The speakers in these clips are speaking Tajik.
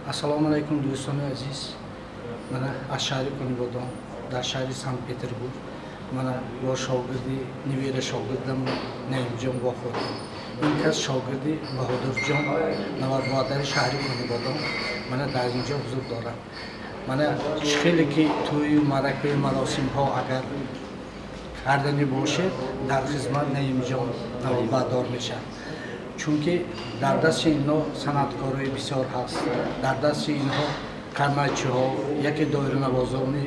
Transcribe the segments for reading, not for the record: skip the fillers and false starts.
Ассалому алайкум, дӯстони азиз. Мана аз шаҳри Конибодом, дар шаҳри Санкт-Петербург мана бо шогирди, невера шогирдам Наимҷон вохӯрдем. Ин кас шогирди Баҳодурҷон, наварбодари шаҳри Конибодом, мана дар инҷо ҳузур дорад. Мана чӣ хеле ки тӯю маъракаи маросимҳо агар кардани бошед, дар хизмат Наимҷон наварбардор мешавад, чунки дар дасти инҳо санъаткорои бисёр ҳаст, дар дасти инҳо карнайчиҳо, яке доиранавозони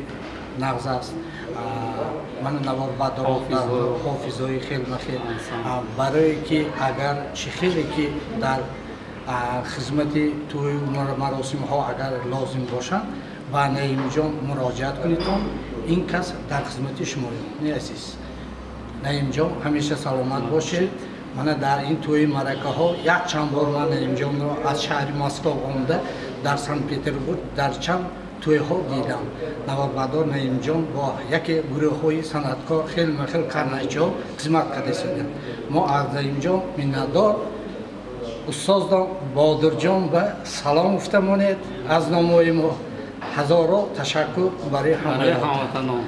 нағз аст, мана наворбардор, ҳофизои хелмахел. Барое ки агар чӣ хеле ки дар хизмати тӯю маросимҳо агар лозим бошад, ба Наимҷон муроҷиат кунедон. Ин кас дар хизмати шумоён. Не, азиз Наимҷон, ҳамеша саломат бошед. Мана дар ин тӯи маъракаҳо як чанд бор ман Наимҷонро аз шаҳри Москов омада дар Санкт-Петербург дар чанд тӯйҳо дидам. Наворбардор Наимҷон бо яке гурӯҳҳои санъаткор, хелмахел карнайчиҳо хизмат карда истоданд. Мо аз Наимҷон миннатдор. Устоздан Бодурҷон ба салом гуфта монед аз номои мо. Ҳазоро ташаккур барои ҳамватанон.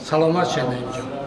Саломат шед, Наимҷон.